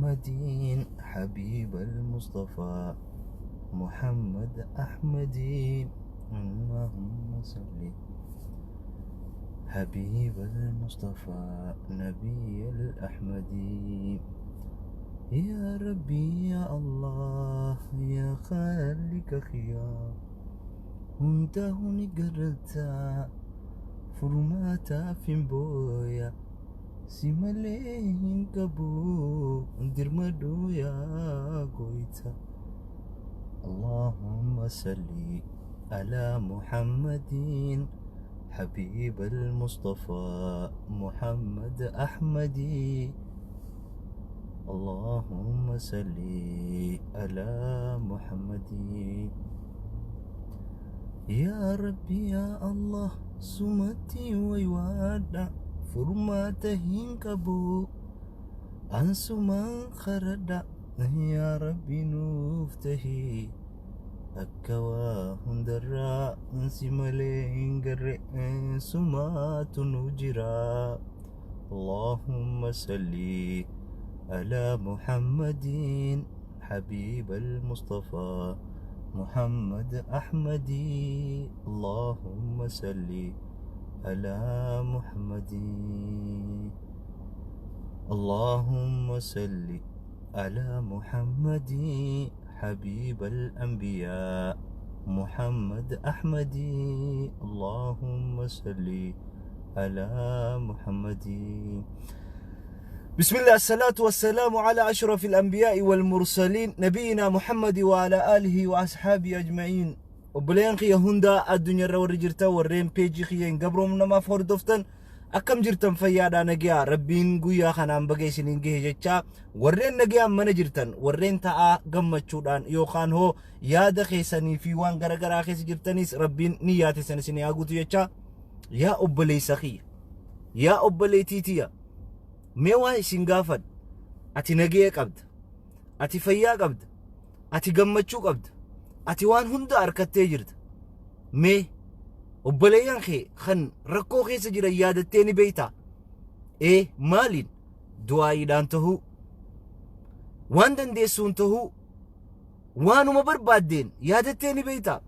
محمد حبيب المصطفى محمد أحمد. اللهم صل حبيب المصطفى نبي الأحمدي. يا ربي يا الله يا خالق خيار هنتهني قرتا فرماتا فين بويا سمالين كبو درمدو يا قويتا. اللهم صل على محمد حبيب المصطفى محمد أحمدي. اللهم صل على محمد. يا ربي يا الله سمتي ويوادا فرماتهن كبو أنسما خردا يا ربي نفتهي أكوا هندرا انسمالين قرئ سمات نجرا. اللهم صل على محمد حبيب المصطفى محمد أحمدي. اللهم صل على محمد. اللهم صل على محمد حبيب الأنبياء محمد أحمدي. اللهم صل على محمد. بسم الله، الصلاة والسلام على أشرف الأنبياء والمرسلين نبينا محمد وعلى آله وأصحابه أجمعين. Obboleeyyan kiyya hunda addunyaarra warri jirtan, warreen peejii kiyya hin gabroomne namaaf hordoftan, akkam jirtan? Fayyaadhaa? Nagiyaa? Rabbiin guyyaa kanaan baga isiniin gahe jechaa, warreen nagiyaan mana jirtan, warreen ta'aa gammachuudhaan yookaan hoo yaada keessanii fi waan garaagaraa keessa jirtanis, Rabbiin ni yaatesan isin haa guutu jechaa, yaa obboleessa kiyya, yaa obboleettii tiyya, mee waa isin gaafadha. Ati nagaya qabda, ati fayyaa qabda, ati gammachuu qabda, ati waan hunda harkattee jirta. Mee obboleeyyan kee kan rakkoo keessa jiran yaadattee ni beeytaa? Ee, maaliin? Du'aayiidhaan tahuu, waan dandeessuun tahuu, waanuma barbaaddeen yaadattee ni beeytaa?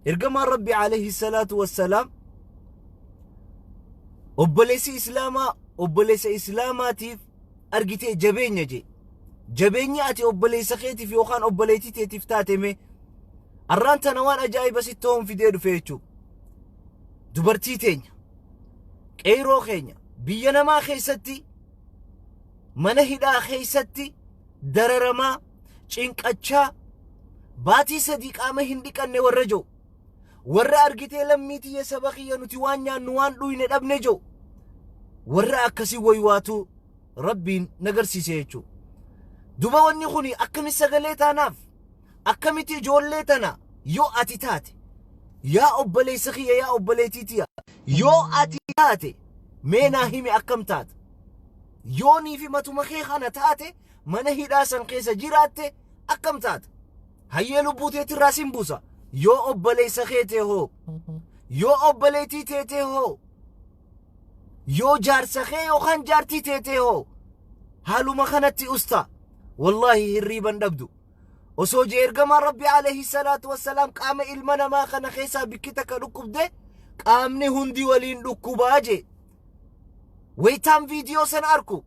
Ergamaan Rabbi alayhi salaatu wassalaam, obboleessi islaamaa obboleessa islaamaatiif argitee jabeenya jee. Jabeenya ati obboleessa keetiif yookaan obboleettii teetiif taate, mee arraan tana waan ajaa'iba sitti ta'uun fidee dhufe jechuudha. Dubartii teenya, qeeroo keenya biyya namaa keessatti, mana hidhaa keessatti dararamaa, cinqachaa, baatii 3 qaama hin dhiqanne warra jiru, warra argitee lammii tiyya, saba kiyya, nuti waan nyaannu waan dhuyne dhabne jiru, warra akkasii waywaatu Rabbiin nagarsiise jechuudha. Duba wanni kun akkami sagalee taanaaf? Akkamitti ijoollee tana yoo ati taate, yaa obboleessa kiyya, yaa obboleettii tiyya, yoo ati taate, mee naa himi, akkam taata? Yoonii fi matuma kee kana taate, mana hidhaa san keessa jiraatte, akkam taata? Hayyee, lubbuu teetirraa sin buusa. Yoo obboleessa kee ta'e hoo? Yoo obboleettii teetee hoo? Yoo jaarsa kee yookaan jaartii teetee hoo? Haaluma kanatti usta, wallaahi hirriiban dhabdu. Osoo jee ergamaan Rabbi alayhi salaatu wassalaam, qaama ilma namaa kana keessaa bikki takka dhukkubde, qaamni hundi waliin dhukkubaa jee. Wayitaan viidiyoo sana arku,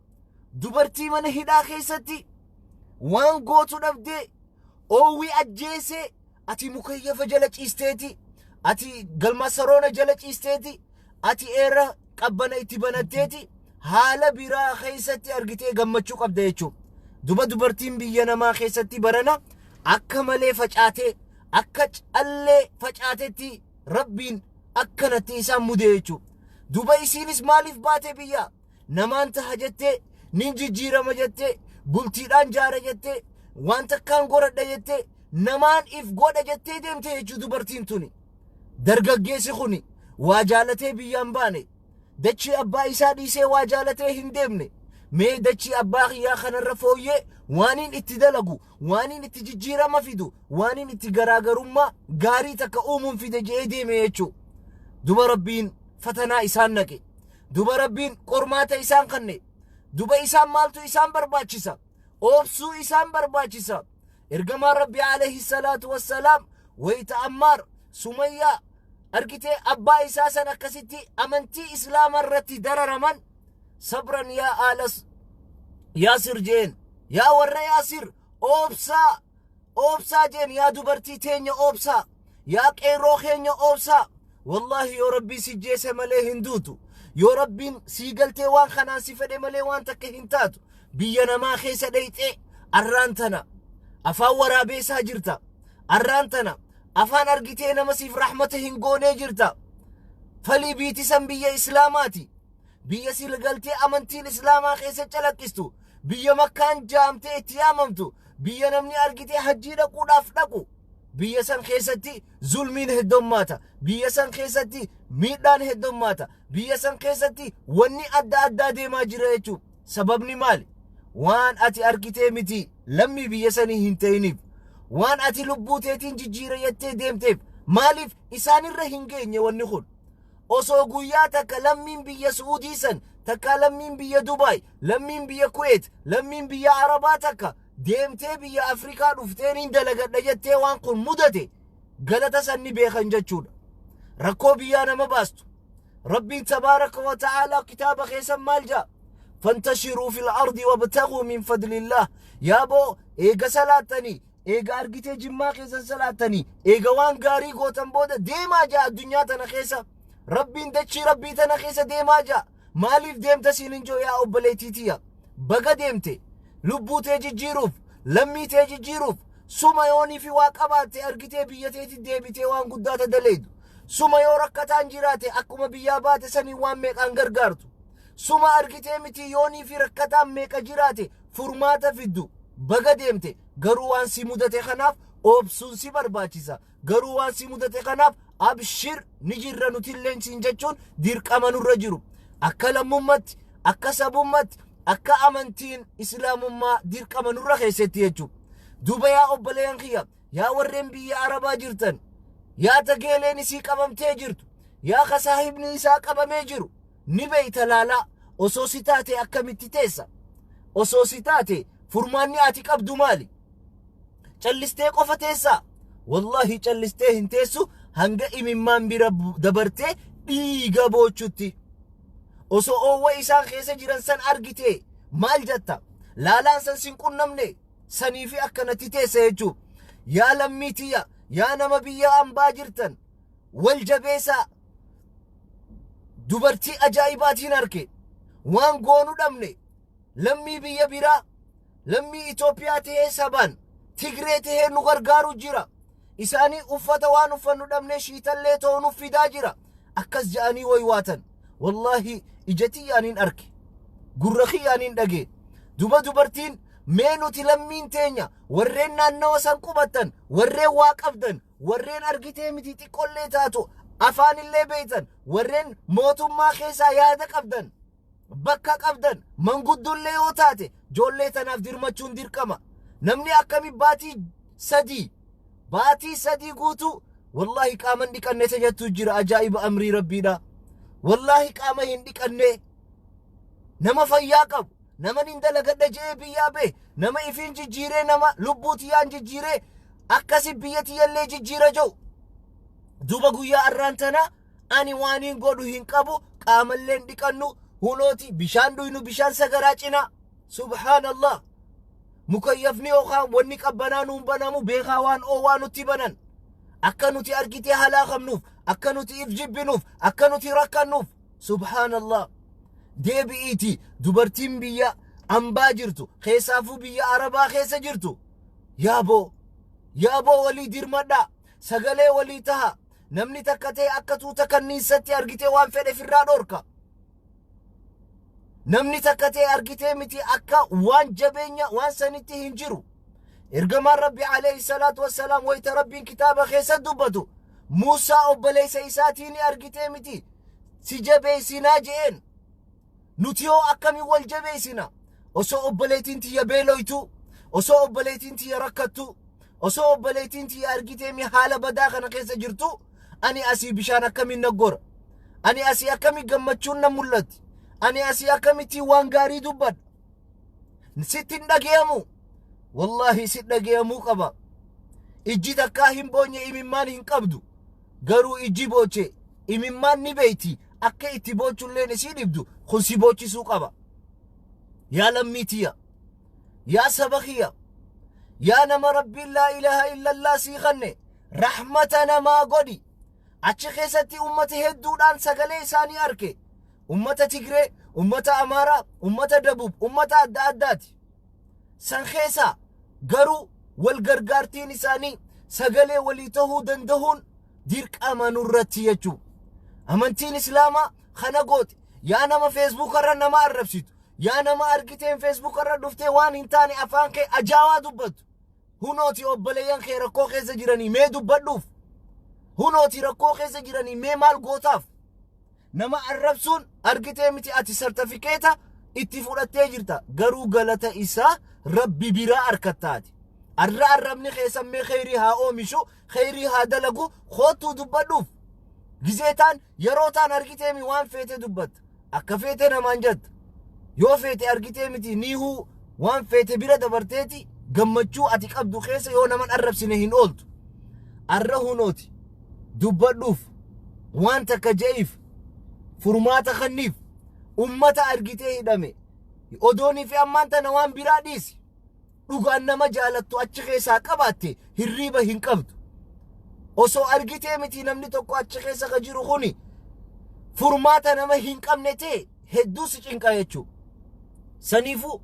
dubartii mana hidhaa keessatti waan gootu dhabdee, oowwii ajjeesee, ati mukayyafa jala ciisteeti, ati galma saroona jala ciisteeti, ati eera qabbana itti banatteeti, haala biraa keessatti argitee gammachuu qabda jechuudha. Duba dubartiin biyya namaa keessatti barana akka malee facaatee, akka callee facaatetti Rabbiin akkanatti isaan mudee jechuudha. Duba isiinis maaliif baate biyya? Namaan taha jettee, nin jijjiirama jettee, bultiidhaan jaara jettee, waan takkaan goradha jettee, namaan if godha jettee deemte jechuu dubartiin tuni. Dargaggeessi kuni waa jaalatee biyyaan baane. Dachii abbaa isaa dhiisee waa jaalatee hin deemne. Mee dachii abbaa kiyyaa kanarra fooyyee waaniin itti dalagu, waaniin itti jijjiirama fidu, waaniin itti garaagarummaa gaarii takka uumuun fide je'ee deeme jechuu. Duba Rabbiin fatanaa isaan naqe. Duba Rabbiin qormaata isaan kanne. Duba isaan maaltu isaan barbaachisa? Obsuu isaan barbaachisa. Ergamaan Rabbi alayhi salaatu wassalaam wayita Ammaar Sumayyaa argitee abbaa isaa san akkasitti amantii Islaamaa irratti dararaman, sabran yaa aalas Yaasir jeen, yaa warra Yaasir obsaa, obsaa jeen. Yaa dubartii teenya obsaa, yaa qeerroo keenya obsaa. Wallaahi yoo Rabbiin si jeese malee hin duutu. Yoo Rabbiin sii galtee waan kanaan si fedhe malee waan takka hin taatu. Biyya namaa keessa dheyxee arraan tana afaan waraabeessaa jirta. Arraan tana afaan argitee nama siif rahmata hin goonee jirta. Falii biitisan biyya Islaamaati. Biyya si galtee amantiin Islaamaa keessa calaqqistu. Biyya Makkaan jaamtee itti yaamamtu. Biyya namni argitee hajjii dhaquudhaaf dhaqu. Biyya san keessatti zulmiin heddummaata. Biyya san keessatti miidhaan heddummaata. Biyya san keessatti wanni adda addaa deemaa jira jechuudha. Sababni maali? Waan ati argitee miti lammii biyya sanii hin ta'iniif. Waan ati lubbuu teetiin jijjiira jettee deemteef, maaliif isaanirra hin geenye wanni kun? Osoo guyyaa takka lammiin biyya Su'uudii san takka, lammiin biyya Dubaay, lammiin biyya Kuweet, lammiin biyya Arabaa takka deemtee biyya Afrikaa dhufteen hin dalagadha jettee waan kun mudate, galata san ni beekan jechuudha. Rakkoo biyyaa nama baastu. Rabbiin tabaaraka wa ta'aalaa kitaaba keessan maal jaa? Fantashiruu fil ardi wabtaguu min fadlillah. Yaaboo, eega salaattanii, eega argitee jimmaa keessan salaattanii, eega waan gaarii gootan booda deemaa jaa addunyaa tana keessa. Rabbiin dachii Rabbii tana keessa deemaa jaa. Maaliif deemta siin hin jiru, yaa obboleettii tiyya? Baga deemte. Lubbuu tee jijjiiruuf, lammii tee jijjiiruuf, suma yoonii fi waa qabaatte argitee biyya teetti deebitee waan guddaa ta daleedu. Suma yoo rakkataan jiraate akkuma biyyaa baate sanii waan meeqaan gargaartu. Suma argitee miti yoonii fi rakkataan meeqa jiraate furmaata fiddu. Baga deemte. Garuu waan si mudate kanaaf obsuun si barbaachisa. Garuu waan si mudate kanaaf abshir, ni jirra nutilleen siin jechuun dirqama nurra jiru. Akka lammummaatti, akka sabummaatti, akka amantiin Islaamummaa dirqama nurra keessatti jechuudha. Duuba yaa obboleeyyan kiyya, yaa warreen biyya Arabaa jirtan, yaa tageeleen isii qabamtee jirtu, yaa ka saahibni isaa qabamee jiru, ni beeyta laalaa. Osoo si taate akkamitti teessa? Osoo si taate furmaanni ati qabdu maali? Callistee qofa teessaa? Wallaahi callistee hin teessu hanga imimmaan bira dabartee dhiiga boochutti. Osoo oowwa isaan keessa jiran san argite maal jetta? Laalaan san sin qunnamne sanii fi akkanatti teessa jechuudha. Yaa lammii tiyya, yaa nama biyya ambaa jirtan, wal jabeessaa. Dubartii ajaa'ibaatiin arke. Waan goonu dhabne. Lammii biyya biraa, lammii Itoophiyaa tahee sabaan Tigree tahee nu gargaaru jira. Isaanii uffata waan uffannu dhabnee shiitallee ta'u nuuf fidaa jira. Akkas ja'anii waywaatan. Wallaahi ija xiyyaaniin arke. Gurra kiyyaaniin dhagee. Duba dubartiin, mee nuti lammiin teenya, warreen naannawa san qubattan, warreen waa qabdan, warreen argitee miti xiqqollee taatu afaanillee beeytan, warreen mootummaa keessaa yaada qabdan, bakka qabdan, manguddollee yoo taate, joollee tanaaf dirmachuun dirqama. Namni akkami baatii 3, baatii 3 guutuu wallaahi qaama hin dhiqanne tajattu jira. Ajaa'iba amrii Rabbiidha. Wallaahi qaama hin dhiqanne. Nama fayyaa qabu, nama nin dalagadha je'ee biyyaa bee, nama ifiin jijjiiree, nama lubbuu tiyyaan jijjiiree akkasi biyya tiyyallee jijjiira jiru. Duuba guyyaa arraan tana ani waan hin godhu hin qabu, qaamallee hin dhiqannu, hunooti bishaan dhuynu bishaan sagaraa cinaa. Subhaanallah. Mukayyafni yookaan wanni qabbanaa nuun banamu, beekaa waan oowwaa nutti banan. Akka nuti argitee halaakamnuuf, akka nuti if jibbinuuf, akka nuti rakkannuuf. Subhaanallah. Deebi'iiti dubartiin biyya ambaa jirtu, keessaafuu biyya Arabaa keessa jirtu. Yaaboo, yaaboo, walii dirmadhaa, sagalee walii taha. Namni takka ta'e akka tuuta kanniisatti argitee waan fedhe firraa dhorka. Namni takka ta'e argitee miti akka waan jabeenya waan sanitti hin jiru. Ergamaan Rabbi alayhi salaatu wassalaam wayita Rabbiin kitaaba keessa dubbatu Muusaa obboleessa isaatiin argitee miti si jabeessinaa je'een. Nuti yoo akkamiin wal jabeessina? Osoo obboleettiin tiyya beeloytu, osoo obboleettiin tiyya rakkattu, osoo obboleettiin tiyya argitee mi haala badaa kana keessa jirtu, ani asii bishaan akkamiin naggora? Ani asii akkamiin gammachuun na mul'atti? Ani asii akkamittiin waan gaarii dubbadha? Sitti hin dhageeyamu. Wallaahi si dhageeyamuu qaba. Ijji takkaa hin boonye imimmaan hin qabdu. Garuu ijji booche imimmaan ni beeyti. Akka itti boochulleen isii dhibdu kun si boochisuu qaba. Yaa lammii tiyya. Yaa saba kiyya. Yaa nama Rabbiin laa ilaaha illallaa sii kanne rahmata namaa godhi. Achi keessatti ummata hedduudhaan sagalee isaanii arke. Ummata Tigree, ummata Amaaraa, ummata Dabub, ummata adda addaati. San keessaa garuu wal gargaartiin isaanii sagalee walii tahuu dandahuun dirqama nurratti jechuu. Amantiin Islaamaa kana goote. Yaa nama Feesbuuk irra nama arrabsitu. Yaa nama argiteen Feesbuuk irra dhuftee waan hin taane afaan kee ajaa'aa dubbattu. Hunooti obboleeyyan kee rakkoo keessa jiranii mee dubbadhuuf. Hunooti rakkoo keessa jiranii mee maal gootaaf. Nama arrabsuun argitee miti ati sartifikeeta itti fudhattee jirta. Garuu galata isaa Rabbi biraa arkattaati. Arra arrabni keessan mee kheyrii haa oomishu, kheyrii haa dalagu, koottuu dubbadhuuf. Gizee taan yeroo taan argitee mi waan feete dubbatta. Akka feete namaan jetta. Yoo feete argitee miti niihuu waan feete bira dabarteeti gammachuu ati qabdu keessa yoo naman arrabsine hin ooltu. Arra hunooti dubbadhuuf waan takka je'iif furmaata kanniif ummata argitee hidhame odoonii fi ammaan tana waan biraa dhiisi. Dhugaan nama jaalattu achi keessaa qabaatte hirriiba hin qabdu. Osoo argitee miti namni tokko achi keessa ka jiru kuni furmaata nama hin qabne ta'e hedduu si cinqa jechuudha. Saniifuu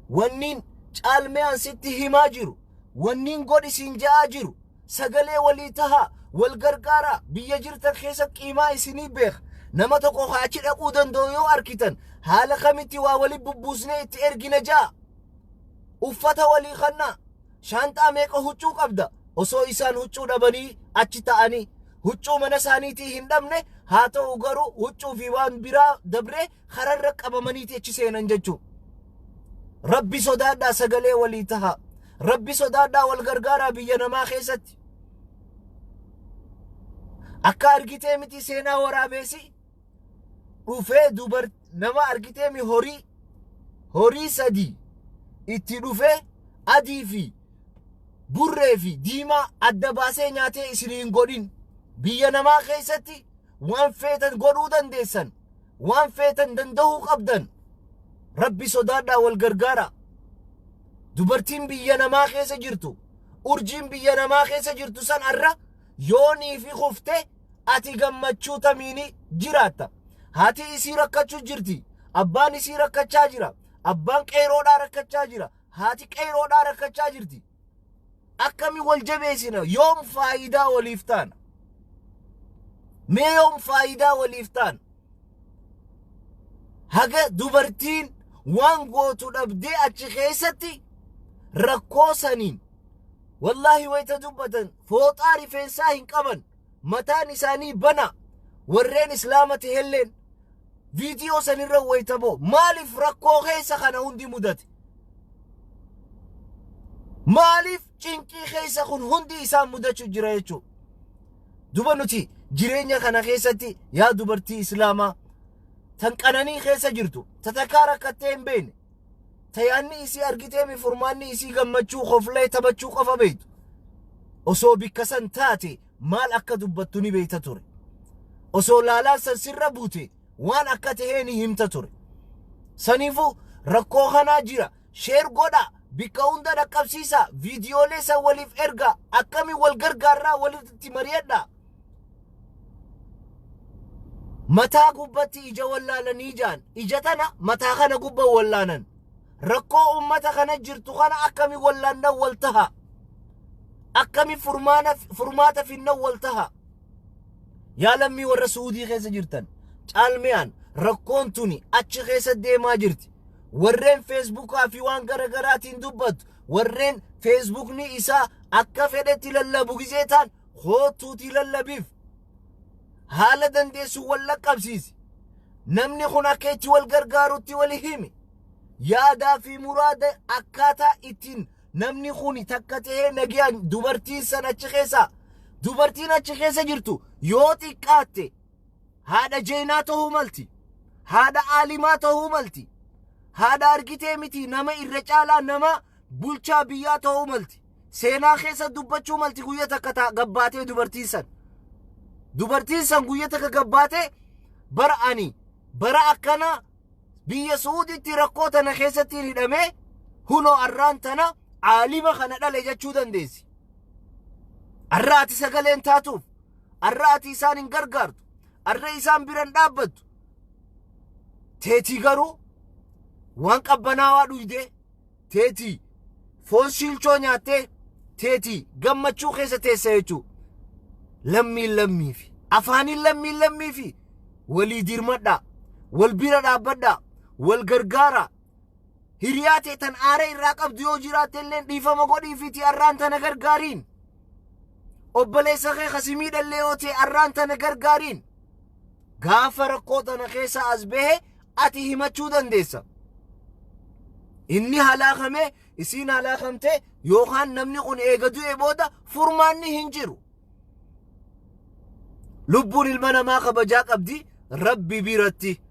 wanniin caalmeyaan sitti himaa jiru, wanniin godhi siin ja'aa jiru, sagalee walii tahaa, wal gargaaraa, biyya jirtan keessa qiimaa isinii beeka. Nama tokko ka achi dhaquu danda'u yoo arkitan haala kamitti waa wali bubbuusnee itti ergina ja'a. Uffata walii kannaa, shaanxaa meeqa huccuu qabda osoo isaan huccuu dhabanii achi ta'anii huccuu mana isaaniitii hin dhabne haa ta'u garuu huccuu fi waan biraa dabree kararra qabamaniiti achi seenan jechuu. Rabbi sodaadhaa sagalee walii tahaa. Rabbi sodaadhaa wal gargaaraa biyya namaa keessatti. Akka argitee miti seenaa waraabeessi dhufee dubar nama argitee mi horii sadii itti dhufee adii fi burree fi diimaa adda baasee nyaatee isin hin godhin. Biyya namaa keessatti waan feetan godhuu dandeessan, waan feetan danda'uu qabdan. Rabbi sodaadhaa wal gargaara. Dubartiin biyya namaa keessa jirtu, urjiin biyya namaa keessa jirtu san arra yoonii fi kufte ati gammachuu tamiini jiraatta. Haati isii rakkachuu jirti, abbaan isii rakkachaa jira, abbaan qeeroodhaa rakkachaa jira, haati qeeroodhaa rakkachaa jirti. Akkami wal jabeessina? Yoom faayidaa waliif taana? Mee yoom faayidaa waliif taana? Haga dubartiin waan gootu dhabdee achi keessatti rakkoo saniin wallaahi wayita dubbatan fooxaa rifeensaa hin qaban, mataan isaanii bana, warreen islaama tahelleen viidiyoo sanirra wayita boo maaliif rakkoo keessa kana hundi mudate? Maaliif cinqii keessa kun hundi isaan mudachuu jira jechuudha? Duba nuti jireenya kana keessatti yaa dubartii islaamaa tan qananii keessa jirtu, tatakkaa rakkattee hin beekne, tayaanni isii argitee mi furmaanni isii gammachuu koflee taphachuu qofa beektu. Osoo bikka san taate maal akka dubbattu ni beekta ture. Osoo laalaan san sirra buute waan akka tahee ni himta ture. Saniifuu rakkoo kanaa jira. Sheer godhaa, bikka hunda dhaqqabsiisaa, viidiyoolee san waliif ergaa, akkamiin wal gargaarraa walitti mari'adhaa. Mataa gubbatti ija wallaalanii jaan, ija tana mataa kana gubba wallaanan. Rakkoo uummata kana jirtu kana akkamiin wallaannan wal taha? Akkamiin furmaata finnan wal taha? Yaa lammii warra Suudii keessa jirtan, caalmiyaan rakkoon tuni achi keessa deemaa jirti. Warreen Feesbuukaa fi waan garaagaraatiin dubbatu, warreen Feesbuukni isaa akka fedhetti lallabu gizee ta'an kootuutii lallabiif. Haala dandeessu wal dhaqqabsiisi. Namni kun akka itti wal gargaarutti wal himi. Yaadaa fi muraada akkaataa ittiin namni kun takka ta'ee nagayaan dubartiin san achi keessa, dubartiin achi keessa jirtu yoo xiqqaatte haadha jeenaa ta'uu malti, haadha aalimaa ta'uu malti, Haadha argitee miti nama irra caalaa nama bulchaa biyyaa ta'uu malti. Seenaa keessa dubbachuu malti guyya takka gabbaatee dubartiin san. Dubartiin san guyya takka gabbaatee bara ani bara akkana biyya Suuditti rakkoo tana keessatti hidhamee hunoo arraan tana aalima kana dhale jechuu dandeessi. Arra ati sagaleen taatuuf, arra ati isaan hin gargaartu, arra isaan biran dhaabbattu. Teetii garuu waan qabbanaawaa dhuydee, teetii foon shiilchoo nyaattee, teetii gammachuu keessa teessa jechuudha. Lammiin lammiifi afaaniin lammiin lammiifi walii dirmadhaa, wal bira dhaabbadhaa, wal gargaaraa. Hiriyaa ta'e tan aara irraa qabdu yoo jiraatte illee dhiifama godhiifiiti arraan tana gargaariin. Obboleessa kee kasi miidhallee yoo ta'e arraan tana gargaariin. Gaafa rakkoo tana keessa as bahe ati himachuu dandeessa. Inni halaakamee isiin halaakamtee yookaan namni kun eega du'e booda furmaanni hin jiru. Lubbuun ilma namaa kabajaa qabdi Rabbi biratti.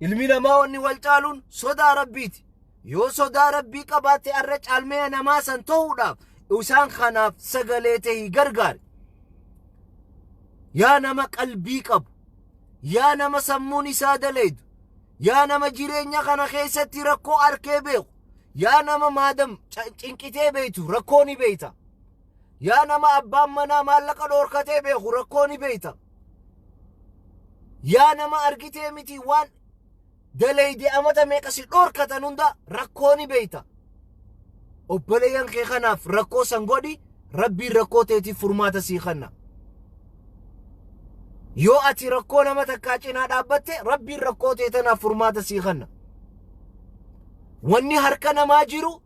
Ilmi namaa wanni wal caaluun sodaa Rabbiiti. Yoo sodaa Rabbii qabaatte arra caalmaya namaa san ta'uudhaaf isaan kanaaf sagalee ta'ii gargaari. Yaa nama qalbii qabu, yaa nama sammuun isaa daleedu, yaa nama jireenya kana keessatti rakkoo arkee beeku, yaa nama maadam cinqitee beektu rakkoo ni beekta. Yaa nama abbaan manaa maallaqa dhoorkatee beeku rakkoo ni beekta. Yaa nama argitee miti waan daleeyde amata meeqa si dhoorkatan hunda rakkoo ni beekta. Obboleeyyan kee kanaaf rakkoo san godhi, Rabbiin rakkoo teetiif furmaata sii kenna. Yoo ati rakkoo nama takkaa cinaa dhaabbatte Rabbiin rakkoo tee tanaaf furmaata sii kenna. Wanni harka namaa jiru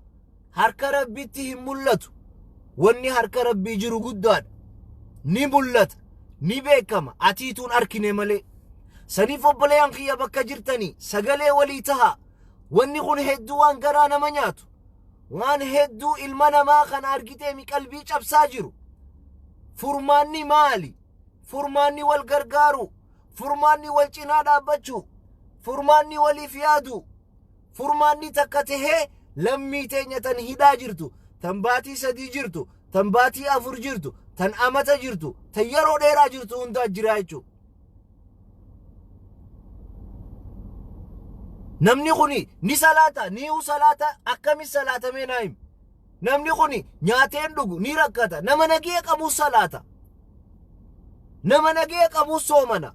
harka Rabbitti hin mul'atu. Wanni harka Rabbii jiru guddaadha. Ni mul'ata. Ni beekama. Atiituun arkine malee. Saniif obboleeyyan kiyya bakka jirtanii sagalee walii tahaa. Wanni kun hedduu waan garaa nama nyaatu. Waan hedduu ilma namaa kana argitee mi qalbii cabsaa jiru. Furmaanni maali? Furmaanni wal gargaaru. Furmaanni wal cinaa dhaabbachuu. Furmaanni waliif yaadu. Furmaanni takka tahee lammii teenya tan hidhaa jirtu, tan baatii 3 jirtu, tan baatii 4 jirtu, tan amata jirtu, tan yeroo dheeraa jirtu hundaa jira jechuudha. Namni kuni ni salaata, ni salaata, akkami salaatamee naa himi. Namni kuni nyaateen dhugu ni rakkata. Nama nagee qabu salaata. Nama nagee qabu soomana.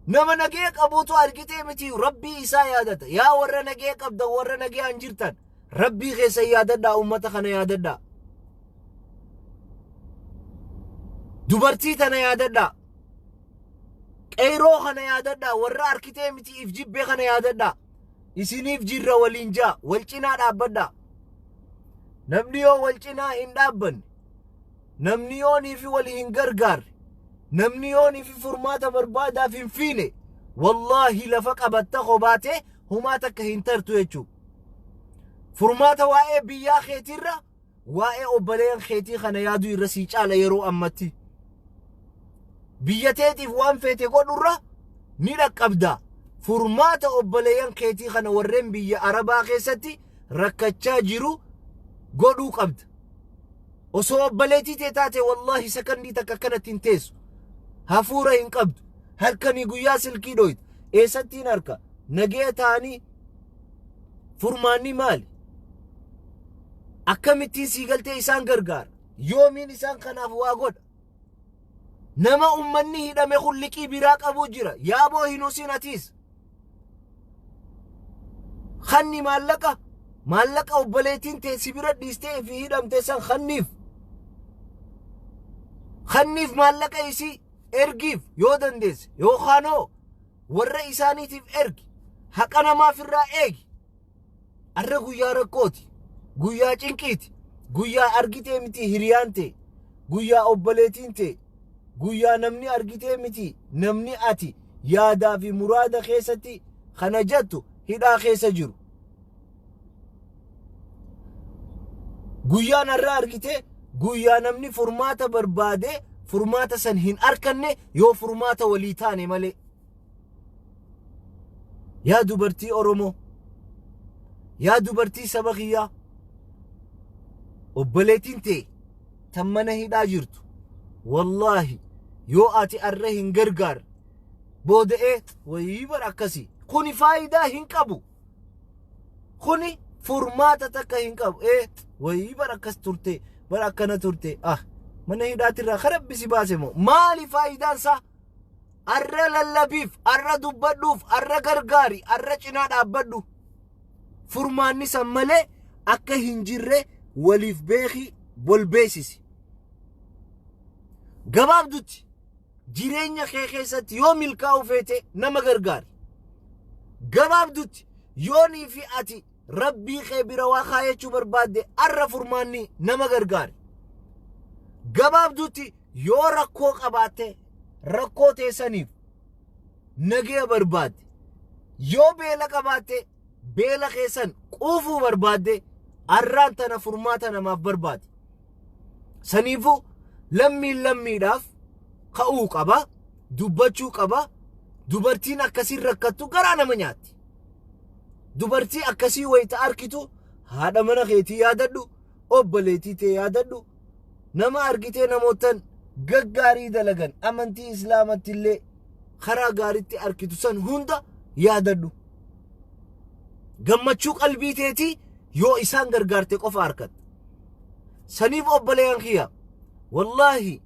Nama nagee qabutu argitee miti Rabbii isaa yaadata. Yaa warra nagee qabdan, warra nagee jirtan, Rabbii keessa yaadadhaa, uummata kana yaadadhaa. Dubartii tana yaadadhaa. Qeyroo kana yaadadhaa. Warra arkitee miti if jibbee kana yaadadhaa. Isiniif jirra waliin jaa, wal cinaa dhaabbadhaa. Namni yoo wal cinaa hin dhaabbanne, namni yoonii fi wal hin gargaarre, namni yoonii fi furmaata barbaadaaf hin fiine, wallaahi lafa qabatta kobaatee humaa takka hin tartu jechuudha. Furmaata waa'ee biyyaa keetiirra waa'ee obboleeyyan keetii kana yaaduu irra sii caala yeroo ammatti. Biyya teetiif waan feete godhurra ni dhaqqabda. Furmaata obboleeyyan keetii kana warreen biyya Arabaa keessatti rakkachaa jiru godhuu qabda. Osoo obboleettii tee taate wallaahi sakandii takka akkanatti hin teessu. Hafuura hin qabdu. Halkanii guyyaa silkii dhoyta. Eessattiin harka? Nagee ta'anii furmaanni maali? Akkamittiin sii galtee isaan gargaara? Yoomiin isaan kanaaf waa godha? Nama ummanni hidhame kun liqii biraa qabu jira. Yaaboo hin husin atiis. Kanni maallaqa obboleettiin tee si bira dhiistee fi hidhamte san kanniif. Kanniif maallaqa isii ergiif yoo dandeesse yookaan hoo warra isaaniitiif ergi. Haqa namaaf irraa eegi. Arra guyyaa rakkooti. Guyyaa cinqiiti. Guyyaa argitee miti hiriyaan ta'e. Guyyaa obboleettiin ta'e. Guyyaa namni argitee miti namni ati yaadaa fi muraada keessatti kana jettu hidhaa keessa jiru. Guyyaan har'a argitee guyyaa namni furmaata barbaade furmaata san hin arkanne yoo furmaata walii taane malee. Yaa dubartii Oromoo, Yaa dubartii saba kiyyaa, obboleettiin tee tan mana hidhaa jirtu, wallaahi yoo ati arra hin gargaarre booda'ee wayii bar akkasii kuni faayidaa hin qabu. Kuni furmaata takka hin qabu. Ee wayii bar akkas turte, bar akkana turte, ah mana hidhaatirraa ka Rabbi si baase moo maali faayidaan isaa? Arra lallabiif, arra dubbadhuuf, arra gargaari, arra cinaa dhaabbadhu. Furmaanni san malee akka hin jirre waliif beeki, wal beeksisi. Gabaabdutti jireenya kee keessatti yoo milkaa'uu feete nama gargaari. Gabaabdutti yoonii fi ati Rabbii kee bira waa kaayachuu barbaadde arra furmaanni nama gargaari. Gabaabdutti yoo rakkoo qabaatte rakkoo teessaniif nagaya barbaadde, yoo beela qabaatte beela keessan quufuu barbaadde arraan tana furmaata namaaf barbaade. Saniifuu lammiin lammiidhaaf ka'uu qaba, dubbachuu qaba. Dubartiin akkasiin rakkattu garaa nama nyaatti. Dubartii akkasii wayita arkitu haadha mana keetii yaadadhu, obboleettii tee yaadadhu. Nama argitee namootan gaggaarii dalagan amantii Islaamatti illee karaa gaariitti arkitu san hunda yaadadhu. Gammachuu qalbii teetii yoo isaan gargaarte qofa arkatta. Saniif obboleeyyan kiyya, wallaahi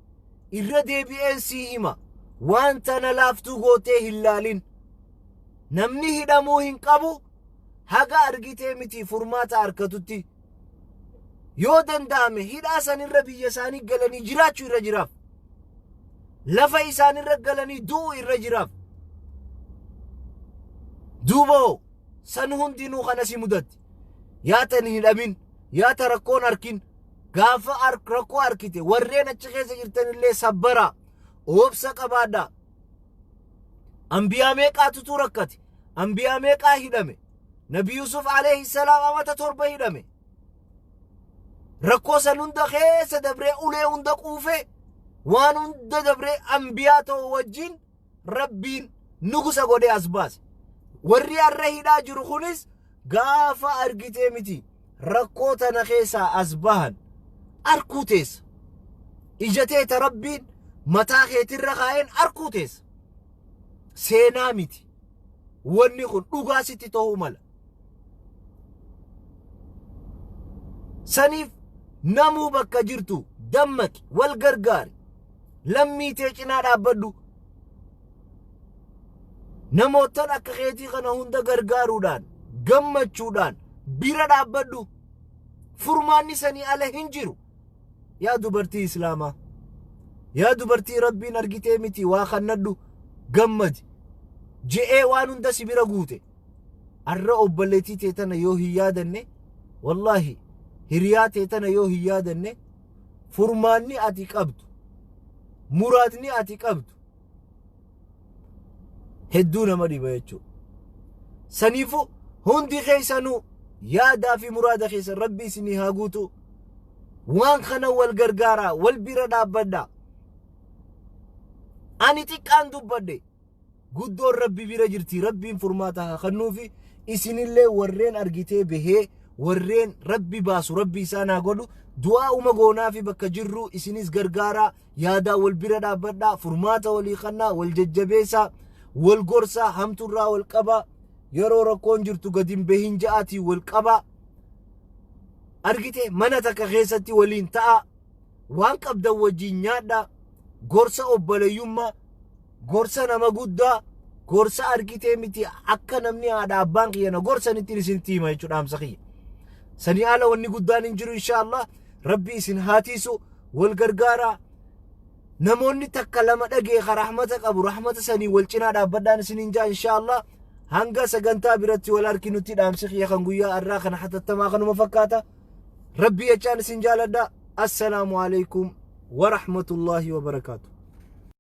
irra deebi'een sii hima, waan tana laaftuu gootee hin laalin. Namni hidhamuu hin qabu haga argitee miti furmaata arkatutti. Yoo danda'ame hidhaa sanirra biyya isaanii galanii jiraachuu irra jiraaf. Lafa isaanirra galanii du'uu irra jiraaf. Duuba hoo san hundinuu kana si mudatti. Yaa tan hin hidhamin, yaa ta rakkoon arkin, gaafa rakkoo arkite warreen achi keessa jirtanillee sabbaraa, obsa qabaadhaa. Ambiyaa meeqaatutu rakkate, ambiyaa meeqaa hidhame. Nabi Yusuf alayhi salaam amata 7 hidhame. Rakkoo san hunda keessa dabree ulee hunda quufee waan hunda dabree ambiyaa ta'u wajjin Rabbiin nugusa godhee as baase. Warri har'a hidhaa jiru kunis gaafa argitee miti rakkoo tana keessaa as bahan arkuu teessa. Ija teeta Rabbiin mataa keetirra kaa'een arkuu teessa. Seenaa miti. Wanni kun dhugaa sitti ta'uu mala. Saniif namuu bakka jirtu dammaqi, wal gargaari. Lammii tee cinaa dhaabbadhu. Namoottan akka keetii kana hunda gargaaruudhaan, gammachuudhaan bira dhaabbadhu. Furmaanni sanii ala hin jiru. Yaa dubartii Islaamaa, yaa dubartii Rabbiin argitee miti waa kannadhu gammadi. Je'ee waan hunda si bira guute. Arra obboleettii tee tana yoo hin yaadanne, wallaahi hiriyaa tee tana yoo hin yaadanne, furmaanni ati qabdu, muraadni ati qabdu hedduu nama dhiba jechuudha. Saniifuu hundi keessanuu yaadaa fi muraada keessan Rabbi isinii haa guutu. Waan kana wal gargaaraa, wal bira dhaabbadhaa. Ani xiqqaan dubbadhe. Guddoon Rabbi bira jirti. Rabbiin furmaata haa kennuufi. Isinillee warreen argitee bahee warreen Rabbi baasu Rabbi isaan haa godhu. Du'aa uma goonaa fi bakka jirru isinis gargaaraa, yaadaa wal bira dhaabbadhaa, furmaata walii kennaa, wal jajjabeessaa, wal gorsaa, hamturraa wal qabaa. Yeroo rakkoon jirtu gadi hin bahin ja'aatii wal qabaa. Argite mana takka keessatti waliin ta'a. Waan qabdan wajjin nyaadhaa. Gorsa obboleeyyummaa, gorsa nama guddaa, gorsa argitee miti akka namni haadha abbaan kiyya na gorsanitti isinitti hima jechuudha dhaamsa kiyya. Sanii ala wanni guddaan hin jiru insha Allah. Rabbi isin haa tiisu, wal gargaaraa. Namoonni takka lama dhagee ka rahmata qabu rahmata sanii wal cinaa dhaabbadhaan isiniin jaa insha Allah. Hanga sagantaa biratti wal arkinutti dhaamsi kiyya kan guyyaa har'aa kana hatattamaa kanuma fakkaata. Rabbi jechaan isin jaaladha. Assalaamu alaikum wa rahmatullahi wa barakaatu.